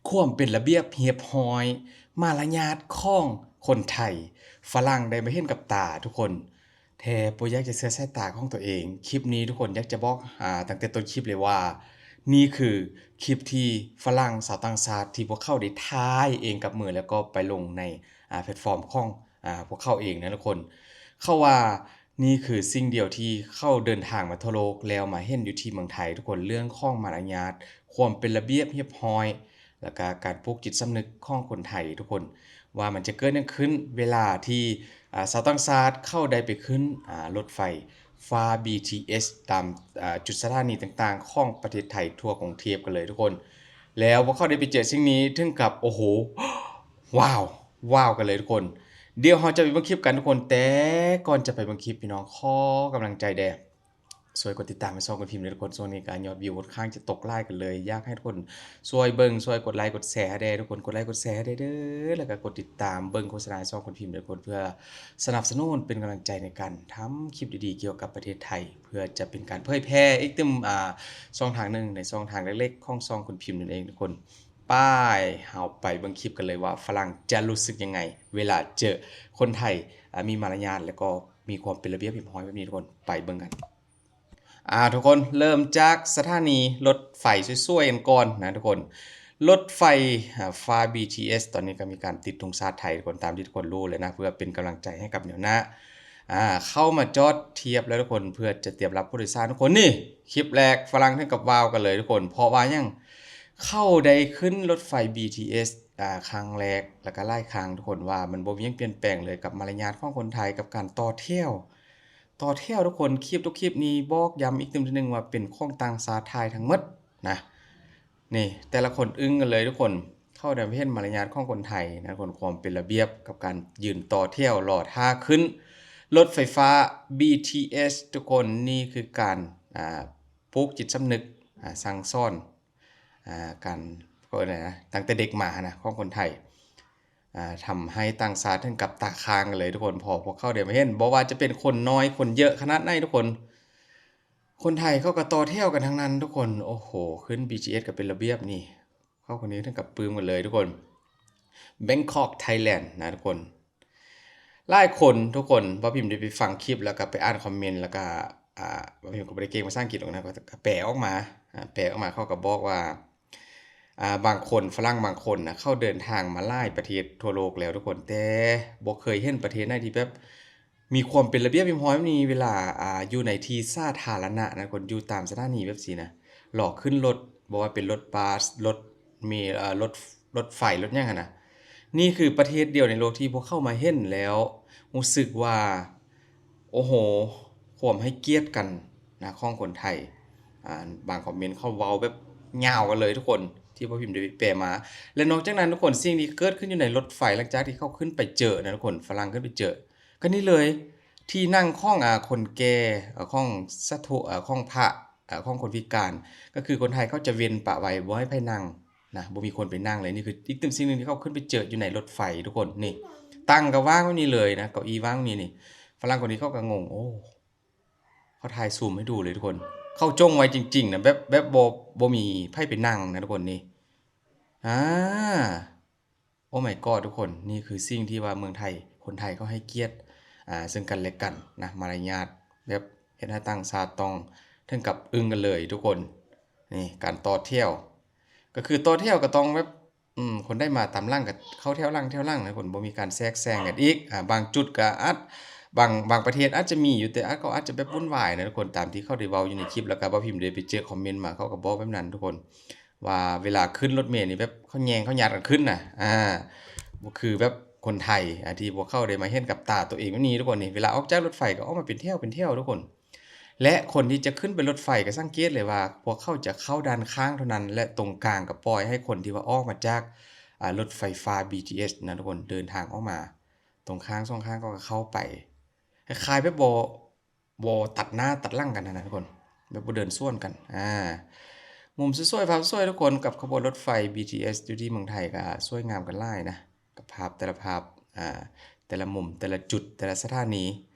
ຄວາມເປັນລະບຽບຮຽບຮ້ອຍ ມາລະຍາດຂອງຄົນໄທ ຝຣັ່ງໄດ້ມາເຫັນກັບຕາທຸກຄົນ ແທ້ບໍ່ຢາກຈະເຊື່ອສາຍຕາຂອງຕົວເອງ. ຄລິບນີ້ທຸກຄົນຢາກຈະບອກ ອາ ຕັ້ງແຕ່ຕົ້ນຄລິບເລີຍວ່າ ນີ້ຄືຄລິບທີ່ຝຣັ່ງຊາວຕ່າງຊາດທີ່ພວກເຂົາໄດ້ຖ່າຍເອງກັບມື ແລ້ວກໍໄປລົງໃນ ອາ ແພລດຟອມຂອງ ອາ ພວກເຂົາເອງນະທຸກຄົນ. ເຂົາວ່ານີ້ຄືສິ່ງດຽວທີ່ເຂົາເດີນທາງມາທົ່ວໂລກ ແລ້ວມາເຫັນຢູ່ທີ່ເມືອງໄທທຸກຄົນ ເລື່ອງຂອງມາລະຍາດ ຄວາມເປັນລະບຽບຮຽບຮ້ອຍ ແລ້ວກະການປູກຈິດສຳນຶກຂອງຄົນໄທທຸກຄົນ ວ່າມັນຈະເກີດຫຍັງຂຶ້ນເວລາທີ່ ອາ ຊາວຕ່າງຊາດເຂົາໄດ້ໄປຂຶ້ນ ອາ ລົດໄຟຟ້າ ບີທີເອສ ຕາມ ອາ ຈຸດສະຖານີຕ່າງໆຂອງປະເທດໄທທົ່ວກົງເທບກັນເລີຍທຸກຄົນ. ແລ້ວພວກເຂົາໄດ້ໄປເຈີສິ່ງນີ້ເຖິງກັບ ໂອ້ໂຫ ວ້າວ ວ້າວກັນເລີຍທຸກຄົນ. ດຽວເຮົາຈະໄປເບິ່ງຄລິບກັນທຸກຄົນ ແຕ່ກ່ອນຈະໄປເບິ່ງຄລິບ ພີ່ນ້ອງຂໍກຳລັງໃຈແດ່ ຊ່ວຍກົດຕິດຕາມໃຫ້ຊ່ອງຄົນພິມເດີທຸກຄົນ. ຊ່ວງນີ້ກະຍອດວິວຂ້ອນຂ້າງຈະຕົກຫຼາຍກັນເລີຍ ຢາກໃຫ້ທຸກຄົນຊ່ວຍເບິ່ງ ຊ່ວຍກົດໄລກົດແຊໃຫ້ແດ່ທຸກຄົນ ກົດໄລກົດແຊໃຫ້ແດ່ເດີ ແລ້ວກະກົດຕິດຕາມເບິ່ງໂຄສະນາໃຫ້ຊ່ອງຄົນພິມເດີທຸກຄົນ ເພື່ອສະໜັບສະໜູນເປັນກຳລັງໃຈໃນການທຳຄລິບດີໆກ່ຽວກັບປະເທດໄທ ເພື່ອຈະເປັນການເຜີຍແຜ່ອີກຕື່ມ ອາ ຊ່ອງທາງໜຶ່ງໃນຊ່ອງທາງເລັກໆຂອງຊ່ອງຄົນພິມນັ້ນເອງທຸກຄົນ. ໄປ ເຮົາໄປເບິ່ງຄລິບກັນເລີຍວ່າຝຣັ່ງຈະຮູ້ສຶກຍັງໄງ ເວລາເຈີຄົນໄທ ອາ ມີມາລະຍາດ ແລ້ວກໍມີຄວາມເປັນລະບຽບຮຽບຮ້ອຍແບບນີ້ທຸກຄົນ. ໄປເບິ່ງກັນ ອາ ທຸກຄົນ ເລີ່ມຈາກສະຖານີລົດໄຟສວຍໆກັນກ່ອນນະທຸກຄົນ. ລົດໄຟ ອາ ຟ້າ ບີທີເອສ ຕອນນີ້ກໍມີການຕິດທຸງຊາດໄທທຸກຄົນ ຕາມທີ່ທຸກຄົນຮູ້ແລ້ວນະ ເພື່ອເປັນກຳລັງໃຈໃຫ້ກັບແນວໜ້າ. ອາ ເຂົ້າມາຈອດທຽບແລ້ວທຸກຄົນ ເພື່ອຈະຕຽມຮັບຜູ້ໂດຍສານທຸກຄົນ. ນີ້ ຄລິບແລກຝຣັ່ງເຖິງກັບວ້າວກັນເລີຍທຸກຄົນ ເພາະວ່າຫຍັງ? ເຂົາໄດ້ຂຶ້ນລົດໄຟ ບີທີເອສ ອາ ຄັ້ງແລກ ແລ້ວກໍຫຼາຍຄັ້ງທຸກຄົນ ວ່າມັນບໍ່ມີຫຍັງປ່ຽນແປງເລີຍກັບມາລະຍາດຂອງຄົນໄທ ກັບການຕໍ່ແຖວ ຕໍ່ແຖວທຸກຄົນ. ຄລິບທຸກຄລິບນີ້ບອກຢ້ຳອີກຕື່ມເທື່ອໜຶ່ງວ່າເປັນຂອງຕ່າງຊາດຖ່າຍທັງໝົດນະ. ນີ້ ແຕ່ລະຄົນອຶ້ງກັນເລີຍທຸກຄົນ ເຂົາໄດ້ເຫັນມາລະຍາດຂອງຄົນໄທນະທຸກຄົນ ຄວາມເປັນລະບຽບກັບການຢືນຕໍ່ແຖວລໍຖ້າຂຶ້ນລົດໄຟຟ້າ ບີທີເອສ ທຸກຄົນ. ນີ້ຄືການ ອາ ປູກຈິດສຳນຶກ ອາ ສັ່ງສອນ ອາ ການ ເຂົາເອີ້ນຫຍັງນະ ຕັ້ງແຕ່ເດັກມາຫັ້ນນະ ຂອງຄົນໄທ ອາ ທຳໃຫ້ຕ່າງຊາດເຖິງກັບຕາຄ້າງກັນເລີຍທຸກຄົນ ເພາະພວກເຂົາໄດ້ມາເຫັນ ບໍ່ວ່າຈະເປັນຄົນນ້ອຍຄົນເຍີະຂະໜາດໃດທຸກຄົນ ຄົນໄທເຂົາກໍຕໍ່ແຖວກັນທັງນັ້ນທຸກຄົນ. ໂອ້ໂຫ ຂຶ້ນ ບີທີເອສ ກໍເປັນລະບຽບນີ້ ເຂົາຄົນນີ້ເຖິງກັບປຶ້ມກັນເລີຍທຸກຄົນ. Bangkok Thailand ນະທຸກຄົນ ຫຼາຍຄົນທຸກຄົນ ບ່າວພິມໄດ້ໄປຟັງຄລິບ ແລ້ວກໍໄປອ່ານຄອມເມັນ ແລ້ວກໍ ອ່າ ບ່າວພິມກໍບໍ່ໄດ້ເກັ່ງພາສາອັງກິດດອກນະ ກໍ ກໍແປອອກມາ ອ່າ ແປອອກມາ ເຂົາກໍບອກວ່າ ອ່າ ບາງຄົນ ຝຣັ່ງບາງຄົນນະ ເຂົາເດີນທາງມາຫຼາຍປະເທດທົ່ວໂລກແລ້ວທຸກຄົນ ແຕ່ບໍ່ເຄີຍເຫັນປະເທດໃດທີ່ແບບ ມີຄວາມເປັນລະບຽບຮຽບຮ້ອຍແບບນີ້ ເວລາ ອ່າ ຢູ່ໃນທີ່ສາທາລະນະນະ ຄົນຢູ່ຕາມສະຖານີແບບຊີ້ນະ ລໍຂຶ້ນລົດ ບໍ່ວ່າເປັນລົດບັສ ລົດເມ ເອີ ລົດ ລົດໄຟ ລົດຫຍັງຫັ້ນນະ. ນີ້ຄືປະເທດດຽວໃນໂລກທີ່ພວກເຂົາມາເຫັນແລ້ວຮູ້ສຶກວ່າ ໂອ້ໂຫ ຄວາມໃຫ້ກຽດກັນນະຂອງຄົນໄທ. ອ່າ ບາງຄອມເມັນເຂົາເວົ້າແບບຍາວກັນເລີຍທຸກຄົນ ທີ່ບ່າວພິມໄດ້ແປມາ. ແລະ ນອກຈາກນັ້ນທຸກຄົນ ສິ່ງທີ່ເກີດຂຶ້ນຢູ່ໃນລົດໄຟ ຫຼັງຈາກທີ່ເຂົາຂຶ້ນໄປເຈີນະທຸກຄົນ ຝຣັ່ງຂຶ້ນໄປເຈີ ກໍນີ້ເລີຍ ທີ່ນັ່ງຂອງ ອາ ຄົນແກ່ ເອີ ຂອງສາທຸ ເອີ ຂອງພະ ເອີ ຂອງຄົນພິການ ກໍຄືຄົນໄທເຂົາຈະເວັ້ນປະໄວ້ ບໍ່ໃຫ້ໃຜນັ່ງນະ ບໍ່ມີຄົນໄປນັ່ງເລີຍ. ນີ້ຄືອີກຕື່ມສິ່ງໜຶ່ງທີ່ເຂົາຂຶ້ນໄປເຈີຢູ່ໃນລົດໄຟທຸກຄົນ. ນີ້ ຕັ່ງກໍວ່າງແບບນີ້ເລີຍນະ ເກົ້າອີ້ວ່າງແບບນີ້ນີ້. ຝຣັ່ງຄົນນີ້ເຂົາກໍງົງ ໂອ້ ເຂົາຖ່າຍຊູມໃຫ້ດູເລີຍທຸກຄົນ ເຂົາຈົ່ງໄວ້ຈິງໆນະ ແບບ ແບບບໍ່ ບໍ່ມີໃຜໄປນັ່ງນະທຸກຄົນ. ນີ້ ອາ Oh my god ທຸກຄົນ ນີ້ຄືສິ່ງທີ່ວ່າເມືອງໄທ ຄົນໄທເຂົາໃຫ້ກຽດ ອ່າ ເຊິ່ງກັນແລະກັນນະ ມາລະຍາດ ແບບເຮັດໃຫ້ຕ່າງຊາດຕ້ອງເຖິງກັບອຶ້ງກັນເລີຍທຸກຄົນ. ນີ້ການຕໍ່ແຖວ ກໍຄືຕໍ່ແຖວກໍຕ້ອງແບບ ອືມ ຄົນໃດມາຕາມຫຼັງກໍເຂົ້າແຖວຫຼັງ ແຖວຫຼັງນະທຸກຄົນ ບໍ່ມີການແຊກແຊງກັນອີກ. ອ່າ ບາງຈຸດກໍອາດ ບາງ ບາງປະເທດອາດຈະມີຢູ່ ແຕ່ອາດ ກໍອາດຈະແບບວຸ່ນວາຍນະທຸກຄົນ ຕາມທີ່ເຂົາໄດ້ເວົ້າຢູ່ໃນຄລິບ ແລ້ວກໍບ່າວພິມໄດ້ໄປເຈີຄອມເມັນມາ ເຂົາກໍບອກແບບນັ້ນທຸກຄົນ. ວ່າເວລາຂຶ້ນລົດເມນີ້ແບບເຂົາແຍ່ງເຂົາຍາດກັນຂຶ້ນນະ ອ່າ ບໍ່ຄືແບບຄົນໄທ ອ່າ ທີ່ພວກເຂົາໄດ້ມາເຫັນກັບຕາຕົວເອງແບບນີ້ທຸກຄົນ. ນີ້ເວລາອອກຈາກລົດໄຟກໍອອກມາເປັນແຖວເປັນແຖວທຸກຄົນ ແລະ ຄົນທີ່ຈະຂຶ້ນໄປລົດໄຟກໍສັງເກດເລີຍວ່າ ພວກເຂົາຈະເຂົ້າດ້ານຂ້າງເທົ່ານັ້ນ ແລະ ຕົງກາງກໍປ່ອຍໃຫ້ຄົນທີ່ວ່າອອກມາຈາກ ອ່າ ລົດໄຟຟ້າ ບີທີເອສ ນະທຸກຄົນ ເດີນທາງອອກມາ ຕົງຂ້າງສອງຂ້າງເຂົາກໍເຂົ້າໄປ ຄ້າຍໆແບບບໍ່ ບໍ່ຕັດໜ້າຕັດຫຼັງກັນຫັ້ນນະທຸກຄົນ ແບບບໍ່ເດີນສວນກັນ. ອ່າ ມຸມສວຍໆ ພາບສວຍທຸກຄົນ ກັບຂະບວນລົດໄຟ ບີທີເອສ ຢູ່ທີ່ເມືອງໄທກໍສວຍງາມກັນຫຼາຍນະ ກັບພາບແຕ່ລະພາບ ອ່າ ແຕ່ລະມຸມ ແຕ່ລະຈຸດ ແຕ່ລະສະຖານີ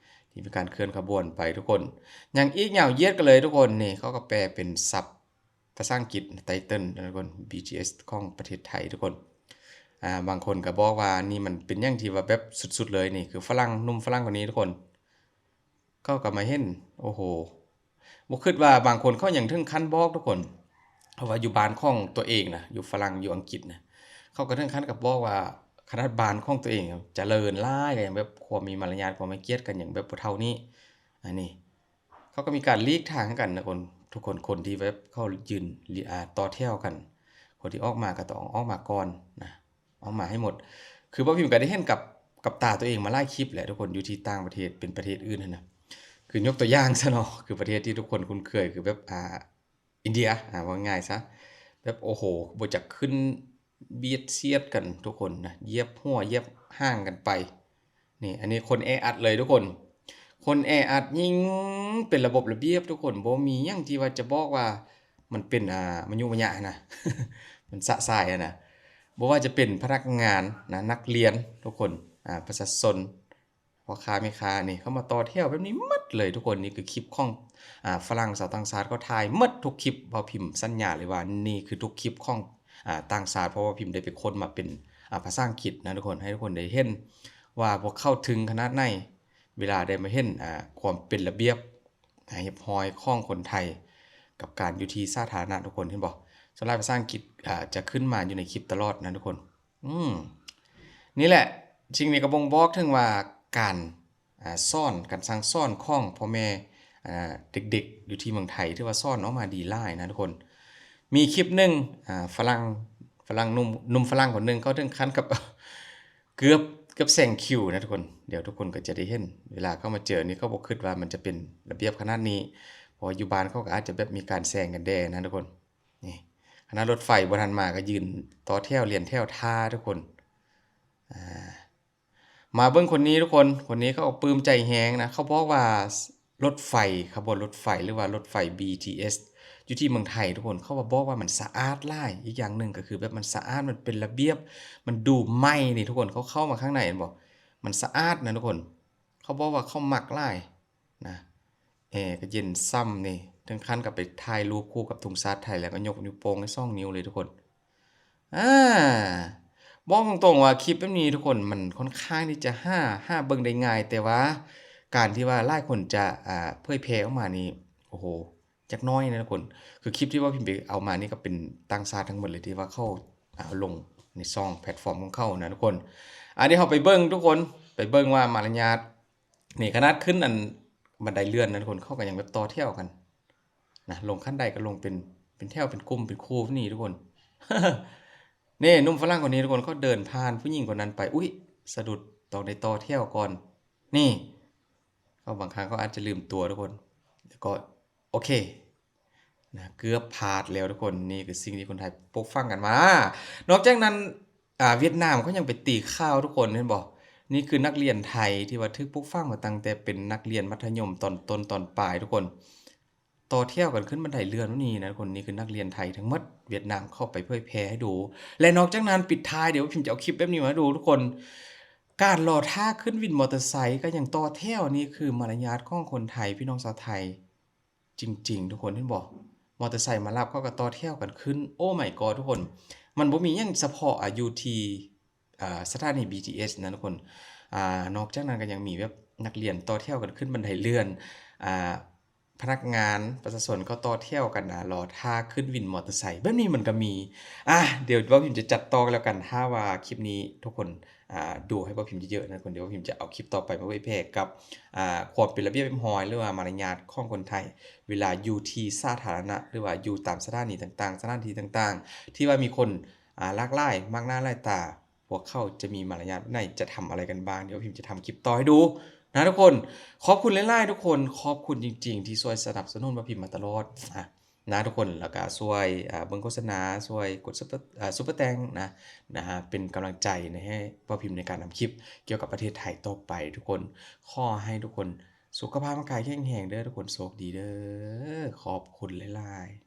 ທີ່ມີການເຄື່ອນຂະບວນໄປທຸກຄົນ. ຍັງອີກຍາວຢຽດກັນເລີຍທຸກຄົນ. ນີ້ເຂົາກໍແປເປັນສັບ ພາສາອັງກິດ title ນະທຸກຄົນ BTS ຂອງປະເທດໄທທຸກຄົນ. ອ່າ ບາງຄົນກໍບອກວ່ານີ້ມັນເປັນຫຍັງທີ່ວ່າແບບສຸດໆເລີຍ. ນີ້ຄືຝຣັ່ງ ໜຸ່ມຝຣັ່ງຄົນນີ້ທຸກຄົນ ເຂົາກໍມາເຫັນ ໂອ້ໂຫ ບໍ່ຄິດວ່າບາງຄົນເຂົາຍັງເຖິງຂັ້ນບອກທຸກຄົນ ເພາະວ່າຢູ່ບ້ານຂອງຕົວເອງນະ ຢູ່ຝຣັ່ງ ຢູ່ອັງກິດນະ ເຂົາກໍເຖິງຂັ້ນກັບບອກວ່າ ຂະໜາດບ້ານຂອງຕົວເອງຈະເລີນຫຼາຍ ກໍຍັງແບບຄວາມມີມາລະຍາດ ຄວາມໃຫ້ກຽດກັນຍັງແບບບໍ່ເທົ່ານີ້. ອັນນີ້ ເຂົາກໍມີການຫຼີກທາງໃຫ້ກັນນະຄົນ ທຸກຄົນ ຄົນທີ່ແບບເຂົາຢືນ ອ່າ ຕໍ່ແຖວກັນ ຄົນທີ່ອອກມາກໍຕ້ອງອອກມາກ່ອນນະ ອອກມາໃຫ້ໝົດ. ຄືບໍ່ພິມກໍໄດ້ເຫັນກັບ ກັບຕາຕົວເອງມາຫຼາຍຄລິບແຫຼະທຸກຄົນ ຢູ່ທີ່ຕ່າງປະເທດ ເປັນປະເທດອື່ນຫັ້ນນະ. ຄືຍົກຕົວຢ່າງຊະເນາະ ຄືປະເທດທີ່ທຸກຄົນຄຸ້ນເຄີຍ ຄືແບບ ອ່າ ອິນເດຍ ອ່າ ເວົ້າງ່າຍຊະ ແບບ ໂອ້ໂຫ ບໍ່ຈັກຂຶ້ນບຽດສຽດກັນທຸກຄົນນະ ຢຽບຫົວຢຽບຫາງກັນໄປ. ນີ້ ອັນນີ້ຄົນແອອັດເລີຍທຸກຄົນ ຄົນແອອັດ ຍິ່ງເປັນລະບົບລະບຽບທຸກຄົນ ບໍ່ມີຫຍັງທີ່ວ່າຈະບອກວ່າມັນເປັນ ອ່າ ມະຍຸມະຍະຫັ້ນນະ ມັນຊະຊາຍຫັ້ນນະ. ບໍ່ວ່າຈະເປັນພະນັກງານນະ ນັກຮຽນທຸກຄົນ ອ່າ ປະຊາຊົນ ພໍ່ຄ້າແມ່ຄ້ານີ້ ເຂົ້າມາຕໍ່ແຖວແບບນີ້ໝົດເລີຍທຸກຄົນ. ນີ້ຄືຄລິບຂອງ ອ່າ ຝຣັ່ງ ຊາວຕ່າງຊາດ ເຂົາຖ່າຍໝົດທຸກຄລິບ. ເວົ້າພິມສັນຍາເລີຍວ່ານີ້ຄືທຸກຄລິບຂອງ ອ່າ ຕ່າງຊາດ ເພາະວ່າພິມໄດ້ໄປຄົ້ນມາເປັນ ອ່າ ພາສາອັງກິດນະທຸກຄົນ ໃຫ້ທຸກຄົນໄດ້ເຫັນວ່າພວກເຂົາເຖິງຂະໜາດໃດ ເວລາໄດ້ມາເຫັນ ອ່າ ຄວາມເປັນລະບຽບ ອ່າ ຮຽບຮ້ອຍຂອງຄົນໄທ ກັບການຢູ່ທີ່ສາທາລະນະທຸກຄົນ ເຫັນບໍ່? ສ່ວນຫຼາຍພາສາອັງກິດ ອ່າ ຈະຂຶ້ນມາຢູ່ໃນຄລິບຕະຫຼອດນະທຸກຄົນ. ອືມ ນີ້ແຫຼະ ສິ່ງນີ້ກໍບົ່ງບອກເຖິງວ່າການ ອ່າ ສອນ ການສັ່ງສອນຂອງພໍ່ແມ່ ອ່າ ເດັກໆ ຢູ່ທີ່ເມືອງໄທ ຖືວ່າສອນອອກມາດີຫຼາຍນະທຸກຄົນ. ມີຄລິບໜຶ່ງ ອ່າ ຝຣັ່ງ ຝຣັ່ງໜຸ່ມ ໜຸ່ມຝຣັ່ງຄົນໜຶ່ງ ເຂົາເຖິງຂັ້ນກັບ ເກືອບ ເກືອບແຊງຄິວນະທຸກຄົນ. ດຽວທຸກຄົນກໍຈະໄດ້ເຫັນ ເວລາເຂົາມາເຈີນີ້ ເຂົາບໍ່ຄິດວ່າມັນຈະເປັນລະບຽບຂະໜາດນີ້ ເພາະວ່າຢູ່ບ້ານເຂົາກໍອາດຈະແບບມີການແຊງກັນແດ່ນະທຸກຄົນ. ນີ້ ຂະໜາດລົດໄຟບໍ່ທັນມາກໍຢືນຕໍ່ແຖວລຽນແຖວຖ້າທຸກຄົນ. ອ່າ ມາເບິ່ງຄົນນີ້ທຸກຄົນ ຄົນນີ້ເຂົາກໍປຶ້ມໃຈແຮງນະ. ເຂົາບອກວ່າ ລົດໄຟ ຂະບວນລົດໄຟ ຫຼືວ່າລົດໄຟ BTS ຢູ່ທີ່ເມືອງໄທທຸກຄົນ ເຂົາວ່າ ບອກວ່າມັນສະອາດຫຼາຍ. ອີກຢ່າງໜຶ່ງກໍຄືແບບມັນສະອາດ ມັນເປັນລະບຽບ ມັນດູໃໝ່ນີ້ທຸກຄົນ. ເຂົາເຂົ້າມາຂ້າງໃນເຫັນບໍ່ ມັນສະອາດນະທຸກຄົນ. ເຂົາບອກວ່າເຂົາມັກຫຼາຍນະ ແອກໍເຢັນຊ່ຳນີ້ ເຖິງຂັ້ນກັບໄປຖ່າຍຮູບຄູ່ກັບທຸງຊາດໄທ ແລ້ວກໍຍົກນິ້ວໂປ້ງໃຫ້ສອງນິ້ວເລີຍທຸກຄົນ. ອ່າ ບອກຕົງໆວ່າຄລິບແບບນີ້ທຸກຄົນ ມັນຂ້ອນຂ້າງທີ່ຈະຫາ ຫາເບິ່ງໄດ້ງ່າຍ ແຕ່ວ່າການທີ່ວ່າຫຼາຍຄົນຈະ ອ່າ ເຜີຍແຜ່ອອກມານີ້ ໂອ້ໂຫ ຈັກໜ້ອຍນະທຸກຄົນ. ຄືຄລິບທີ່ວ່າພິມໄປເອົາມານີ້ກໍເປັນຕ່າງຊາດທັງໝົດເລີຍ ທີ່ວ່າເຂົາເອົາລົງໃນຊ່ອງແພລດຟອມຂອງເຂົານະທຸກຄົນ. ອ່າ ດຽວເຮົາໄປເບິ່ງທຸກຄົນ ໄປເບິ່ງວ່າມາລະຍາດ ນີ້ ຂະໜາດຂຶ້ນອັນບັນໄດເລື່ອນນະທຸກຄົນ ເຂົາກໍຍັງແບບຕໍ່ແຖວກັນນະ ລົງຂັ້ນໄດກໍລົງເປັນ ເປັນແຖວ ເປັນກຸ່ມ ເປັນຄູ່ນີ້ທຸກຄົນ. ນີ້ ໜຸ່ມຝຣັ່ງຄົນນີ້ທຸກຄົນ ເຂົາເດີນຜ່ານຜູ້ຍິງຄົນນັ້ນໄປ ອຸ້ຍ ສະດຸດ ຕ້ອງໄດ້ຕໍ່ແຖວກ່ອນ. ນີ້ ເຂົາບາງຄັ້ງເຂົາອາດຈະລືມຕົວທຸກຄົນ ແລ້ວກໍ ໂອເຄ ນະ ເກືອບພາດແລ້ວທຸກຄົນ. ນີ້ຄືສິ່ງທີ່ຄົນໄທປົກຝັງກັນມາ. ນອກຈາກນັ້ນ ອ່າ ຫວຽດນາມເຂົາຍັງໄປຕີຂ່າວທຸກຄົນ ເຫັນບໍ່? ນີ້ຄືນັກຮຽນໄທທີ່ວ່າຖືກປຸກຝັງມາຕັ້ງແຕ່ເປັນນັກຮຽນມັດທະຍົມຕອນຕົ້ນຕອນປາຍທຸກຄົນ ຕໍ່ແຖວກັນຂຶ້ນບັນໄດເລື່ອນນີ້ນະທຸກຄົນ. ນີ້ຄືນັກຮຽນໄທທັງໝົດ ຫວຽດນາມເຂົາໄປເຜີຍແຜ່ໃຫ້ດູ. ແລະ ນອກຈາກນັ້ນ ປິດທ້າຍ ດຽວພິມຈະເອົາຄລິບແບບນີ້ມາໃຫ້ດູທຸກຄົນ ການລໍຖ້າຂຶ້ນວິນມໍເຕີໄຊກໍຍັງຕໍ່ແຖວ. ນີ້ຄືມາລະຍາດຂອງຄົນໄທ ພີ່ນ້ອງຊາວໄທ ຈິງໆ ທຸກຄົນ ເຫັນບໍ່? ມໍເຕີໄຊມາຮັບ ເຂົາກໍຕໍ່ແຖວກັນຂຶ້ນ. ໂອ້ມາຍກອດ ທຸກຄົນ ມັນບໍ່ມີຫຍັງສະເພາະ ອາ ຢູ່ທີ່ ອ່າ ສະຖານີ BTS ນະທຸກຄົນ. ອ່າ ນອກຈາກນັ້ນກໍຍັງມີແບບນັກຮຽນຕໍ່ແຖວກັນຂຶ້ນບັນໄດເລື່ອນ ອ່າ ພະນັກງານ ປະຊາຊົນກໍຕໍ່ແຖວກັນ ອ່າ ລໍຖ້າຂຶ້ນວິນມໍເຕີໄຊ ແບບນີ້ມັນກໍມີ. ອ່າ ດຽວເວົ້າພິມຈະຈັດຕໍ່ກັນແລ້ວກັນ ຖ້າວ່າຄລິບນີ້ທຸກຄົນ ອ່າ ດູໃຫ້ເວົ້າພິມເຍີະໆ ນະທຸກຄົນ. ດຽວເວົ້າພິມຈະເອົາຄລິບຕໍ່ໄປມາເຜີຍແຜ່ກັບ ອ່າ ຄວາມເປັນລະບຽບຮຽບຮ້ອຍ ຫຼືວ່າມາລະຍາດຂອງຄົນໄທ ເວລາຢູ່ທີ່ສາທາລະນະ ຫຼືວ່າຢູ່ຕາມສະຖານີຕ່າງໆ ສະຖານທີ່ຕ່າງໆ ທີ່ວ່າມີຄົນ ອ່າ ຫຼາກຫຼາຍ ມາກໜ້າຫຼາຍຕາ ພວກເຂົາຈະມີມາລະຍາດແບບໃດ ຈະທຳອະໄລກັນບ້າງ. ດຽວເວົ້າພິມຈະທຳຄລິບຕໍ່ໃຫ້ດູນະທຸກຄົນ. ຂອບຄຸນຫຼາຍໆ ທຸກຄົນ ຂອບຄຸນຈິງໆ ທີ່ຊ່ວຍສະໜັບສະໜູນເວົ້າພິມມາຕະຫຼອດນະ ນະທຸກຄົນ. ແລ້ວກະຊ່ວຍ ອ່າ ເບິ່ງໂຄສະນາ ຊ່ວຍກົດຊຸບເປີ ອ່າ ຊຸບເປີແຕັງນະ ນະ ເປັນກຳລັງໃຈໃນ ໃຫ້ເວົ້າພິມໃນການນຳຄລິບກ່ຽວກັບປະເທດໄທຕໍ່ໄປທຸກຄົນ. ຂໍໃຫ້ທຸກຄົນສຸຂະພາບຮ່າງກາຍແຂງແຮງເດີ້ທຸກຄົນ. ໂຊກດີເດີ້. ຂອບຄຸນຫຼາຍໆ.